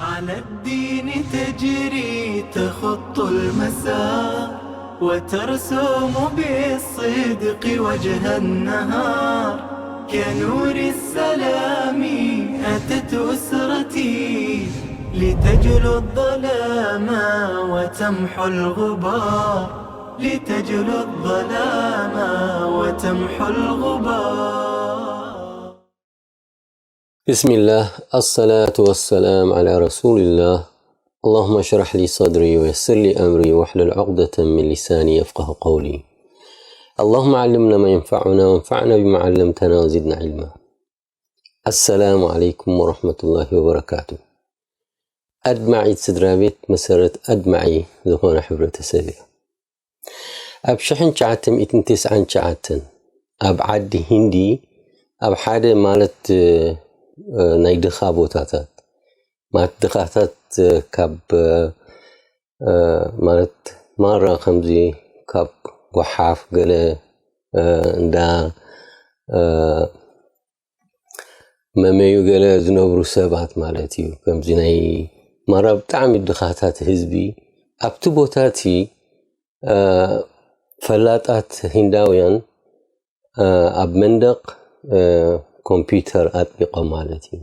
على الدين تجري تخط المسار، وترسم بالصدق وجه النهار. كنور السلام أتت أسرتي، لتجلو الظلام وتمحو الغبار، لتجلو الظلام وتمحو الغبار. بسم الله، الصلاة والسلام على رسول الله. اللهم اشرح لي صدري ويسر لي أمري واحلل عقدة من لساني يفقه قولي. اللهم علمنا ما ينفعنا وانفعنا بما علمتنا وزدنا علما. السلام عليكم ورحمة الله وبركاته. ኣድማዒት ስድራ ቤት መሰረት ኣድማዒ ዝኾነ ሕብረተሰብ እያ። ኣብ ሽሕን ትሽዓተ ሚእትን ተስዓን ትሽዓተን ኣብ ዓዲ ሂንዲ ኣብ ሓደ ማለት ናይ ድኻ ቦታታት ማለት ድኻታት ካብ ማለት ማራ ከምዚ ካብ ጓሓፍ ገለ እንዳ መመዩ ገለ ዝነብሩ ሰባት ማለት እዩ። ከምዚ ናይ ማራ ብጣዕሚ ድኻታት ህዝቢ ኣብቲ ቦታ እቲ ፈላጣት ሂንዳውያን ኣብ መንደቕ ኮምፒውተር ኣጥቢቖም ማለት እዩ።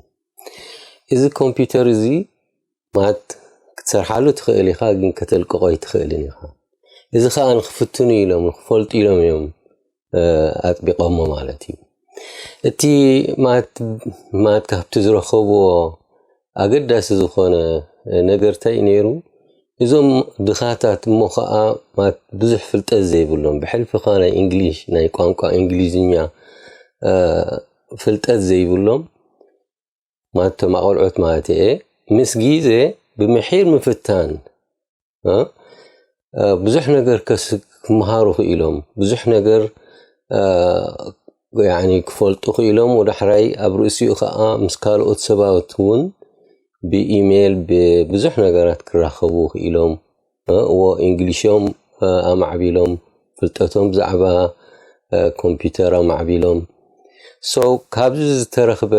እዚ ኮምፒውተር እዚ ማለት ክትሰርሓሉ ትኽእል ኢኻ፣ ግን ከተልቅቖ ኣይትኽእልን ኢኻ። እዚ ከዓ ንክፍትኑ ኢሎም ንክፈልጡ ኢሎም እዮም ኣጥቢቖሞ ማለት እዩ። እቲ ማለት ካብቲ ዝረኸብዎ ኣገዳሲ ዝኾነ ነገር እንታይ እዩ ነይሩ? እዞም ድኻታት እሞ ከዓ ማለት ብዙሕ ፍልጠት ዘይብሎም ብሕልፊ ከዓ ናይ እንግሊሽ ናይ ቋንቋ እንግሊዝኛ ፍልጠት ዘይብሎም ማለት እቶም ኣቆልዑት ማለት እየ ምስ ግዜ ብምሒር ምፍታን ብዙሕ ነገር ክመሃሩ ክኢሎም ብዙሕ ነገር ክፈልጡ ክኢሎም ወዳሕራይ ኣብ ርእሲኡ ከዓ ምስ ካልኦት ሰባት እውን ብኢሜይል ብብዙሕ ነገራት ክራኸቡ ክኢሎም እዎ እንግሊሾም ኣማዕቢሎም ፍልጠቶም ብዛዕባ ኮምፒውተር ኣማዕቢሎም so ካብዚ ዝተረኽበ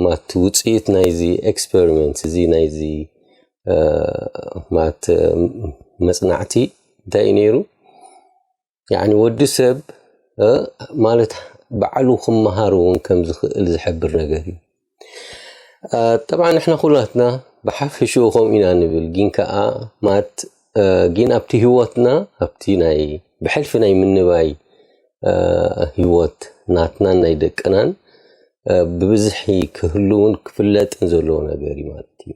ማለት ውፅኢት ናይዚ ኤክስፐሪመንት እዚ ናይዚ ማለት መፅናዕቲ እንታይ እዩ ነይሩ? ያኒ ወዲ ሰብ ማለት ባዕሉ ክመሃር እውን ከም ዝኽእል ዝሕብር ነገር እዩ። ጠብዓ ንሕና ኩላትና ብሓፈሽኡ ከምኡ ኢና ንብል፣ ግን ከዓ ማለት ግን ኣብቲ ህይወትና ኣብቲ ናይ ብሕልፊ ናይ ምንባይ ህይወት ናትናን ናይ ደቅናን ብብዝሒ ክህልውን ክፍለጥን ዘለዎ ነገር እዩ ማለት እዩ።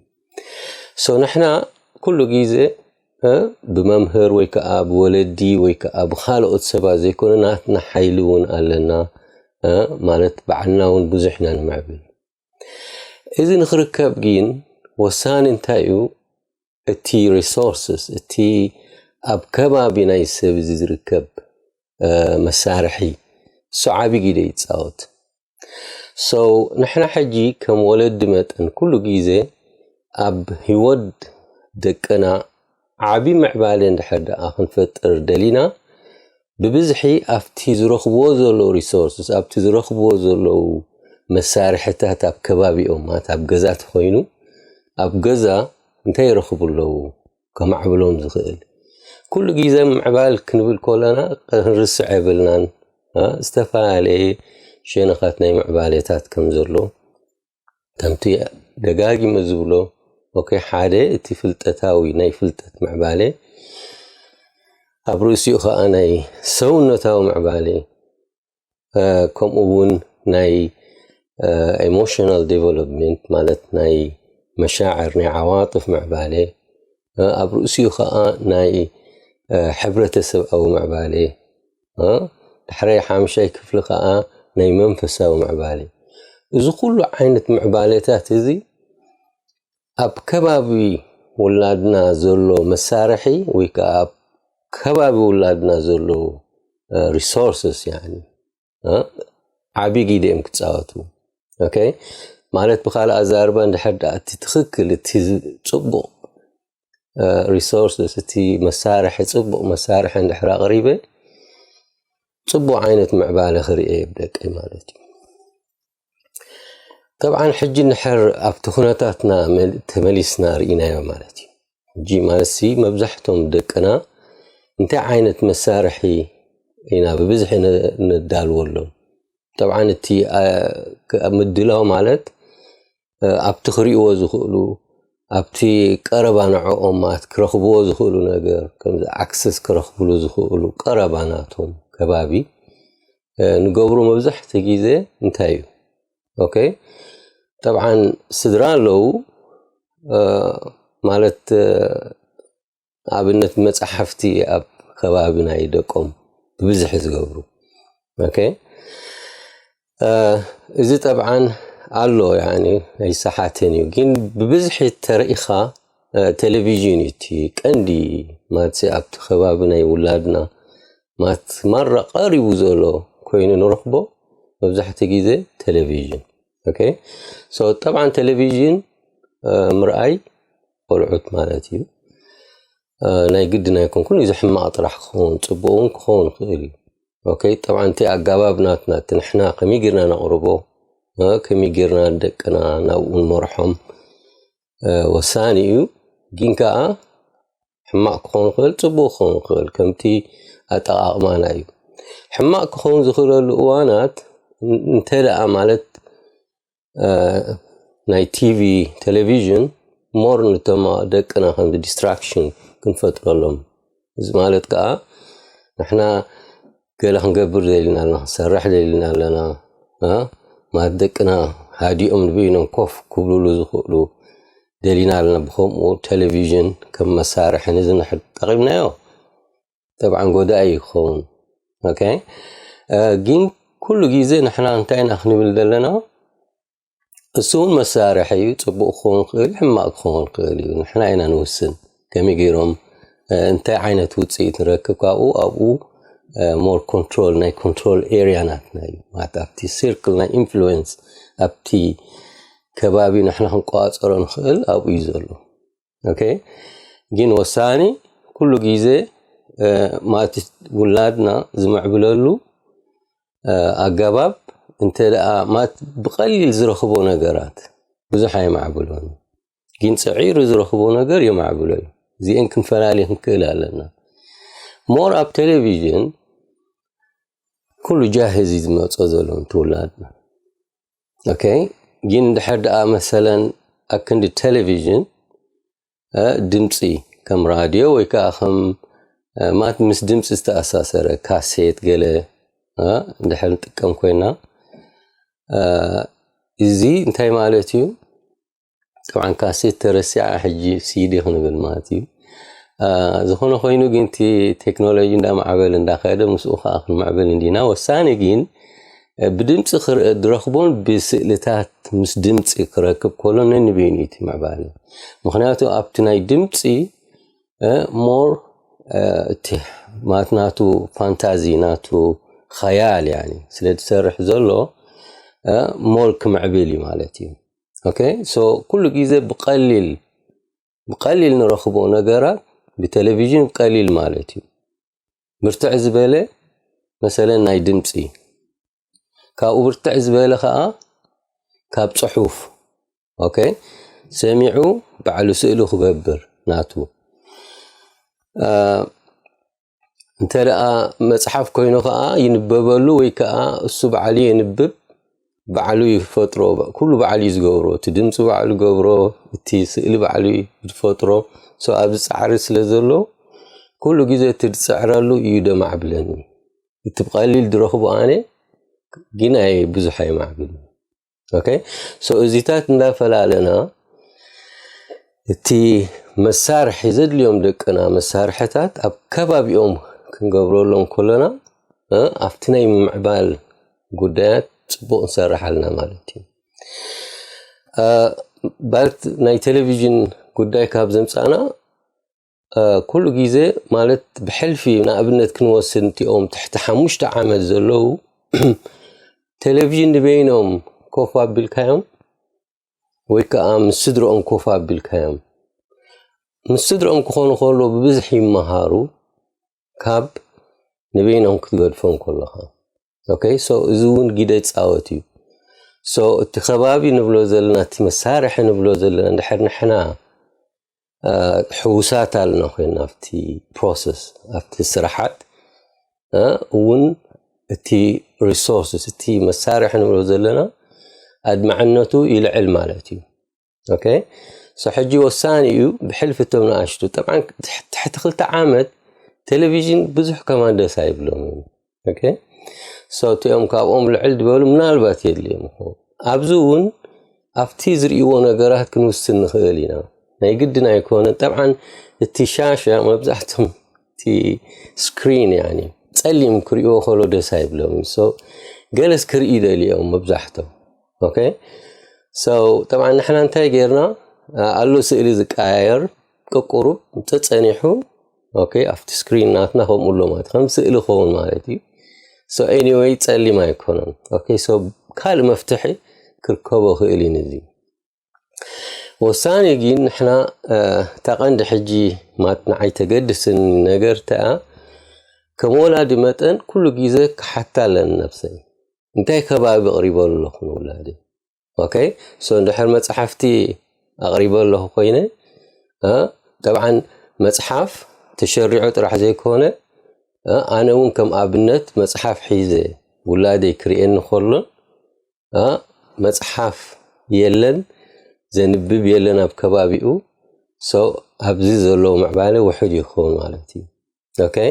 so ንሕና ኩሉ ግዜ ብመምህር ወይ ከዓ ብወለዲ ወይ ከዓ ብካልኦት ሰባት ዘይኮነ ናትና ሓይሊ እውን ኣለና ማለት ባዕልና እውን ብዙሕ ኢና ንምዕብል። እዚ ንክርከብ ግን ወሳኒ እንታይ እዩ? እቲ resources እቲ ኣብ ከባቢ ናይ ሰብ እዚ ዝርከብ መሳርሒ እሱ ዓቢ ግደ ይፃወት። so ንሕና ሕጂ ከም ወለዲ መጠን ኩሉ ግዜ ኣብ ህይወት ደቅና ዓቢ ምዕባለ እንድሕር ደኣ ክንፈጥር ደሊና ብብዝሒ ኣብቲ ዝረኽብዎ ዘለዉ resources ኣብቲ ዝረኽብዎ ዘለዉ መሳርሕታት ኣብ ከባቢኦም ማለት ኣብ ገዛ ተኮይኑ ኣብ ገዛ እንታይ ይረኽቡ ኣለዉ ከማዕብሎም ዝኽእል ኩሉ ግዜ ምዕባል ክንብል ከለና ክንርስዕ የብልናን ዝተፈላለየ ሸነኻት ናይ ምዕባሌታት ከም ዘሎ ከምቲ ደጋጊመ ዝብሎ ኦኬ ሓደ እቲ ፍልጠታዊ ናይ ፍልጠት ምዕባሌ ኣብ ርእሲኡ ከዓ ናይ ሰውነታዊ ምዕባሌ ከምኡ እውን ናይ emotional development ማለት ናይ መሻዕር ናይ ዓዋጥፍ ምዕባሌ ኣብ ርእሲኡ ከዓ ናይ ሕብረተሰብኣዊ ምዕባሌ ድሕራይ ሓምሻይ ክፍሊ ከዓ ናይ መንፈሳዊ ምዕባሌ እዚ ኩሉ ዓይነት ምዕባሌታት እዚ ኣብ ከባቢ ውላድና ዘሎ መሳርሒ ወይ ከዓ ኣብ ከባቢ ውላድና ዘሎ resources ያኒ ዓቢ ግደ እዮም ክፃወቱ okay ማለት ብካልእ ኣዛርባ እንድሕር ደኣ እቲ ትኽክል እቲ ፅቡቕ resources እቲ መሳርሒ ፅቡቕ መሳርሒ እንድሕር ኣቕሪበ ፅቡቕ ዓይነት ምዕባለ ክርኢ ብደቂ ማለት እዩ ጠብዓን ሕጂ እንድሕር ኣብቲ ኩነታትና መል- ተመሊስና ርኢናዮ ማለት እዩ። ሕጂ ማለትሲ መብዛሕቶም ደቅና እንታይ ዓይነት መሳርሒ ኢና ብብዝሒ ነ- ነዳልወሎም? ጠብዓን እቲ ኣ- ክ- ምድላው ማለት እ፣ ኣብቲ ክርእይዎ ዝኽእሉ፣ ኣብቲ ቀረባ ንዕኦም ማለት ክረኽብዎ ዝኽእሉ ነገር፣ ከምዚ ኣክሰስ ክረኽብሉ ዝኽእሉ ቀረባ ናቶም ከባቢ እ፣ ንገብሩ መብዛሕትኡ ግዜ እንታይ እዩ? ኦኬ፣ ጠብዓን ስድራ ኣለዉ እ፣ ማለት እ፣ ኣብነት መጻሕፍቲ ኣብ ከባቢ ናይ ደቆም ብብዝሒ ዝገብሩ። ኦኬ፣ እ፣ እዚ ጠብዓን ኣሎ፣ ያኒ ኣይሰሓትን እዩ። ግን ብብዝሒ ተረኢኻ እ፣ ቴሌቪዥን እዩ እቲ ቀንዲ ማለት ኣብቲ ከባቢ ናይ ውላድና ማለት ማራ ቀሪቡ ዘሎ ኮይኑ ንረኽቦ መብዛሕትኡ ግዜ ቴሌቪዥን። ኦኬ፣ ሶ ጠብዓን ቴሌቪዥን እ፣ ምርኣይ ቆልዑት ማለት እዩ እ፣ ናይ ግድን ኣይኮንኩን። እዚ ሕማቕ ጥራሕ ክኸውን ጽቡቕ እውን ክኸውን ይኽእል እዩ። ኦኬ፣ ጠብዓን እቲ ኣጋባብ ናትና እቲ ንሕና ከመይ ጌርና ነቕርቦ እ፣ ከመይ ጌርና ደቅና ናብኡ ንመርሖም እ፣ ወሳኒ እዩ። ግን ከኣ ሕማቕ ክኸውን ይኽእል፣ ጽቡቕ ክኸውን ይኽእል፣ ከምቲ ኣጠቓቕማና እዩ። ሕማቕ ክኸውን ዝኽእለሉ እዋናት ን- እንተ ደኣ ማለት እ፣ ናይ ቲቪ ቴሌቪዥን ሞር ንቶም ደቅና ከም ዲስትራክሽን ክንፈጥረሎም፣ እዚ ማለት ከኣ ንሕና ገለ ክንገብር ደሊና ኣለና፣ ክንሰርሕ ደሊና ኣለና እ፣ ማለት ደቅና ሃዲኦም ንበይኖም ኮፍ ክብሉሉ ዝኽእሉ ደሊና ኣለና። ብከምኡ ቴሌቪዥን ከም መሳርሒ ንዚ ንሕድ ጠቒምናዮ ጠብዓን ጎዳኢ እዩ ክኸውን። ኦኬ፣ እ፣ ግን ኩሉ ግዜ ንሕና እንታይ ኢና ክንብል ዘለና? እሱ እውን መሳርሒ እዩ። ጽቡቕ ክኸውን ክእል፣ ሕማቕ ክኸውን ክእል እዩ። ንሕና ኢና ንውስን ከመይ ገይሮም እ፣ እንታይ ዓይነት ውፅኢት ንረክብ ካብኡ ኣብኡ ሞር ኮንትሮል ናይ ኮንትሮል ኤርያ ናትና እዩ ማለት ኣብቲ ሲርክል ናይ ኢንፍሉዌንስ ኣብቲ ከባቢ ንሕና ክንቆፃፀሮ ንኽእል ኣብኡ እዩ ዘሎ። ኦኬ፣ ግን ወሳኒ ኩሉ ግዜ እ፣ ማለት ውላድና ዝምዕብለሉ እ፣ ኣገባብ እንተ ደኣ ማለት ብቐሊል ዝረኽቦ ነገራት ብዙሕ ኣይማዕብሎን፣ ግን ጽዒሩ ዝረኽቦ ነገር የማዕብሎ እዩ። እዚአን ክንፈላሊ ክንክእል ኣለና። ሞር ኣብ ቴሌቪዥን ኩሉ ጃህዝ እዩ ዝመጾ ዘሎ ንትውላድና። ኦኬ፣ ግን እንድሕር ደኣ መሰለን ኣክንዲ ቴሌቪዥን እ፣ ድምፂ ከም ራድዮ ወይ ከዓ ከም እ፣ ማት ምስ ድምፂ ዝተኣሳሰረ ካሴት ገለ እ፣ እንድሕር ንጥቀም ኮይና እ፣ እዚ እንታይ ማለት እዩ? ጠብዓን ካሴት ተረሲዓ ሕጂ ሲዲ ክንብል ማለት እዩ። እ፣ ዝኾነ ኮይኑ ግን እቲ ቴክኖሎጂ እንዳማዕበለ እንዳኸደ ምስኡ ከዓ ክንምዕብል እንዲና። ወሳኒ ግን እ፣ ብድምፂ ክር- ዝረኽቦን ብስእልታት ምስ ድምፂ ክረክብ ከሎ ነንበይኑ እዩ እቲ ምዕባለ። ምክንያቱ ኣብቲ ናይ ድምፂ እ፣ ሞር እ፣ እቲ ማለት ናቱ ፋንታዚ ናቱ ኸያል ያኒ ስለ ዝሰርሕ ዘሎ እ፣ ሞር ክምዕብል እዩ ማለት እዩ። ኦኬ፣ ሶ ኩሉ ግዜ ብቐሊል ብቐሊል ንረኽቦ ነገራት ብቴሌቪዥን ቀሊል ማለት እዩ። ብርትዕ ዝበለ መሰለን ናይ ድምፂ፣ ካብኡ ብርትዕ ዝበለ ከዓ ካብ ፅሑፍ። ኦኬ፣ ሰሚዑ ባዕሉ ስእሉ ክገብር ናቱ እ፣ እንተ ደኣ መጽሓፍ ኮይኑ ከኣ ይንበበሉ ወይ ከኣ እሱ ባዕሉ የንብብ፣ ባዕሉ ይፈጥሮ፣ ኩሉ ባዕሉ እዩ ዝገብሮ፣ እቲ ድምጺ ባዕሉ ገብሮ፣ እቲ ስእሊ ባዕሉ እዩ ዝፈጥሮ። So ኣብዚ ጻዕሪ ስለ ዘሎ ኩሉ ግዜ እቲ ዝጽዕረሉ እዩ ደማዕብለኒ። እቲ ብቐሊል ዝረኽቦ ኣነ ግን ኣይ ብዙሕ ኣይማዕብልን። ኦኬ፣ so እዚታት እንዳፈላለና እቲ መሳርሒ ዘድልዮም ደቅና መሳርሕታት ኣብ ከባቢኦም ክንገብረሎም ከለና እ፣ ኣብቲ ናይ ምምዕባል ጉዳያት ጽቡቕ ንሰርሕ ኣለና ማለት እዩ። እ፣ ባርት ናይ ቴሌቪዥን ጉዳይ ካብ ዘምጻና እ፣ ኩሉ ግዜ ማለት ብሕልፊ ንኣብነት ክንወስድ እንቲኦም ትሕቲ ሓሙሽተ ዓመት ዘለዉ ቴሌቪዥን ንበይኖም ኮፍ ኣቢልካዮም ወይ ከዓ ምስ ስድርኦም ኮፍ ኣቢልካዮም ምስ ስድርኦም ክኾኑ ከሎ ብብዝሒ ይመሃሩ ካብ ንበይኖም ክትገድፎም ከለኻ። ኦኬ፣ so እዚ እውን ግደ ይፃወት እዩ። So እቲ ከባቢ ንብሎ ዘለና፣ እቲ መሳርሒ ንብሎ ዘለና፣ እንድሕር ንሕና ሕውሳት ኣለና ኮይና ኣብቲ process፣ ኣብቲ ስራሓት እውን፣ እቲ resources፣ እቲ መሳርሒ ንብሎ ዘለና ኣድማዕነቱ ይልዕል ማለት እዩ። Okay? So ሕጂ ወሳኒ እዩ። ብሕልፊ እቶም ንኣሽቱ፣ ጠብዓን ትሕቲ ክልተ ዓመት ቴሌቪዥን ብዙሕ ከማን ደስ ኣይብሎም እዩ። Okay? So እቲኦም ካብኦም ልዕል ዝበሉ ምናልባት የድልዮም ይኸውን። ኣብዚ እውን ኣብቲ ዝርእይዎ ነገራት ክንውስን ንኽእል ኢና። ናይ ግድን ኣይኮነን። ጠብዓን እቲ ሻሻ መብዛሕቶም፣ እቲ ስክሪን ያኒ ጸሊም ክርእይዎ ከሎ ደስ ኣይብሎም። So ገለስ ክርኢ ደልዮም መብዛሕቶም። Okay? So ጠብዓን ንሕና እንታይ ጌርና? ኣሎ ስእሊ ዝቀያየር ቅቁሩብ ተጸኒሑ። Okay? ኣብቲ ስክሪን ናትና ከምኡ ኣሎ ማለት ከም ስእሊ ክኸውን ማለት እዩ። So anyway ጸሊም ኣይኮነን። Okay? So ካልእ መፍትሒ ክርከቦ ክእል እዩ። ነዚ ወሳኒ ግን ንሕና እታ ቀንዲ ሕጂ ማት ንዓይ ተገድስን ነገር ተኣ ከም ወላዲ መጠን ኩሉ ግዜ ክሓታ ኣለኒ ነብሰይ፣ እንታይ ከባቢ ኣቕሪበ ኣለኹ ንውላደይ? Okay? So እንድሕር መጽሓፍቲ ኣቕሪበ ኣለኹ ኮይነ፣ ጠብዓን መጽሓፍ ተሸሪዑ ጥራሕ ዘይኮነ፣ ኣነ እውን ከም ኣብነት መጽሓፍ ሒዘ ውላደይ ክርእየኒ ከሎን መጽሓፍ የለን፣ ዘንብብ የለን ኣብ ከባቢኡ። So ኣብዚ ዘለዎ ምዕባለ ውሑድ ይኸውን ማለት እዩ። Okay?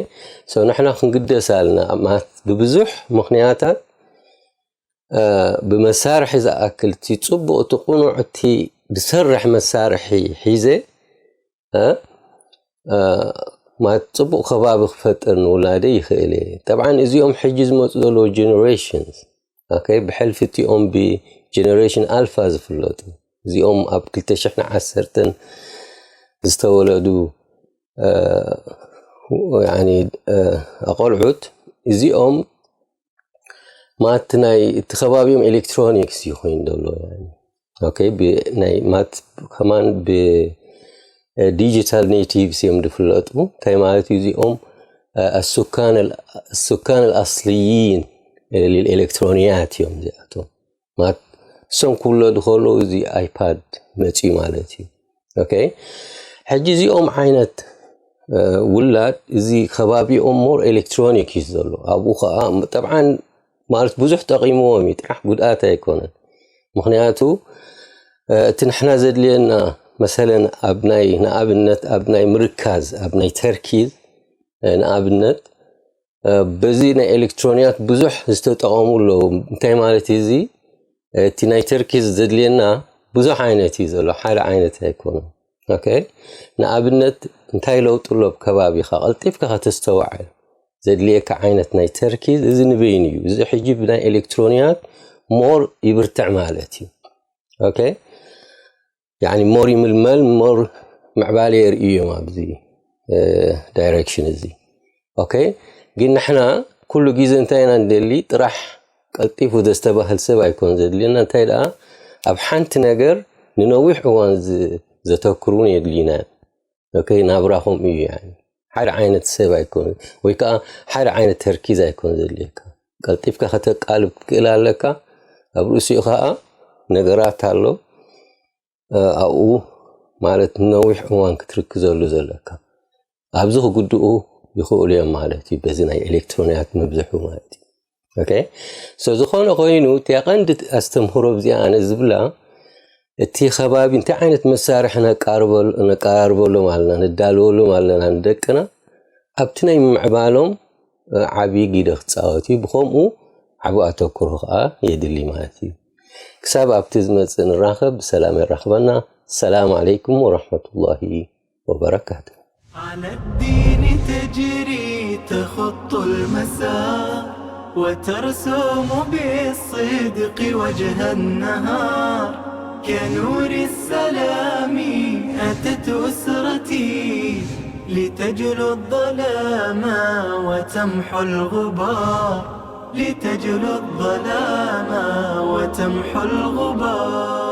So ንሕና ክንግደስ ኣለና ማለት ብብዙሕ ምኽንያታት፣ ብመሳርሒ ዝኣክል፣ እቲ ጽቡቕ፣ እቲ ቁኑዕ፣ እቲ ዝሰርሕ መሳርሒ ሒዘ ማለት ጽቡቕ ከባቢ ክፈጥር ንውላደይ ይኽእል እየ። ጠብዓን እዚኦም ሕጂ ዝመፁ ዘለዉ generations፣ okay፣ ብሕልፊ እቲኦም ብጀነሬሽን ኣልፋ ዝፍለጡ፣ እዚኦም ኣብ ክልተ ሽሕን ዓሰርተን ዝተወለዱ ኣቆልዑት፣ እዚኦም ማት ናይ እቲ ከባቢኦም ኤሌክትሮኒክስ እዩ ኮይኑ ዘሎ። Okay? ብናይ ማት ከማን ብ ዲጂታል ኔቲቭስ እዮም ዝፍለጡ። እንታይ ማለት እዩ? እዚኦም ኣሱካን ኣሱካን ኣስልይን ኤሌክትሮንያት እዮም እዚኣቶም። ማት እሶም ክውለዱ ከለዉ እዚ ኣይፓድ መፅዩ ማለት እዩ። Okay? ሕጂ እዚኦም ዓይነት ውላድ እዚ ከባቢኦም ሞር ኤሌክትሮኒክ እዩ ዘሎ። ኣብኡ ከዓ ጠብዓን ማለት ብዙሕ ጠቒምዎም እዩ፣ ጥራሕ ጉድኣት ኣይኮነን። ምኽንያቱ እቲ ንሕና ዘድልየና መሰለን ኣብ ናይ ንኣብነት ኣብ ናይ ምርካዝ ኣብ ናይ ተርኪዝ ንኣብነት በዚ ናይ ኤሌክትሮንያት ብዙሕ ዝተጠቐሙ ኣለዉ። እንታይ ማለት እዩ እዚ? እቲ ናይ ተርኪዝ ዘድልየና ብዙሕ ዓይነት እዩ ዘሎ፣ ሓደ ዓይነት ኣይኮነን። Okay? ንኣብነት እንታይ ለውጢ ኣሎ ኣብ ከባቢኻ ቀልጢፍካ ከተስተውዕል ዘድልየካ ዓይነት ናይ ተርኪዝ እዚ ንበይኑ እዩ። እዚ ሕጂ ብናይ ኤሌክትሮንያት ሞር ይብርትዕ ማለት እዩ። Okay? ያኒ ሞር ይምልመል፣ ሞር ምዕባለ የርእዩ እዮም ኣብዚ ዳይሬክሽን እዚ። Okay? ግን ንሕና ኩሉ ግዜ እንታይ ኢና ንደሊ? ጥራሕ ቀልጢፉ ዘስተባህል ሰብ ኣይኮን ዘድልየና። እንታይ ደኣ ኣብ ሓንቲ ነገር ንነዊሕ እዋን ዘተክሩን የድልዩና። Okay? ናብራ ከምኡ እዩ። ያኒ ሓደ ዓይነት ሰብ ኣይኮን ወይ ከዓ ሓደ ዓይነት ተርኪዝ ኣይኮን ዘድልየካ። ቀልጢፍካ ከተቃልብ ክትክእል ኣለካ። ኣብ ርእሲኡ ከዓ ነገራት ኣሎ ኣብኡ ማለት ነዊሕ እዋን ክትርክዘሉ ዘለካ። ኣብዚ ክጉድኡ ይኽእሉ እዮም ማለት እዩ፣ በዚ ናይ ኤሌክትሮንያት ምብዝሑ ማለት እዩ። Okay? So ዝኾነ ኮይኑ እቲ ቀንዲ ኣስተምህሮ እዚኣ ኣነ ዝብላ እቲ ከባቢ እንታይ ዓይነት መሳርሒ ነቃርበሉ- ነቀራርበሎም ኣለና፣ ነዳልወሎም ኣለና ንደቅና ኣብቲ ናይ ምምዕባሎም ዓብዪ ግደ ክፃወት እዩ። ብኸምኡ ዓቢ ኣተኩሮ ከዓ የድሊ ማለት እዩ። ክሳብ ኣብቲ ዝመፅእ ንራኸብ፣ ብሰላም የራኽበና። ሰላም ዓለይኩም ወረሕመቱላሂ ወበረካቱ። على الدين تجري تخط المسار وترسم بالصدق وجه النهار كنور السلام أتت أسرتي لتجلو الظلام وتمحو الغبار لتجلو الظلام وتمحو الغبار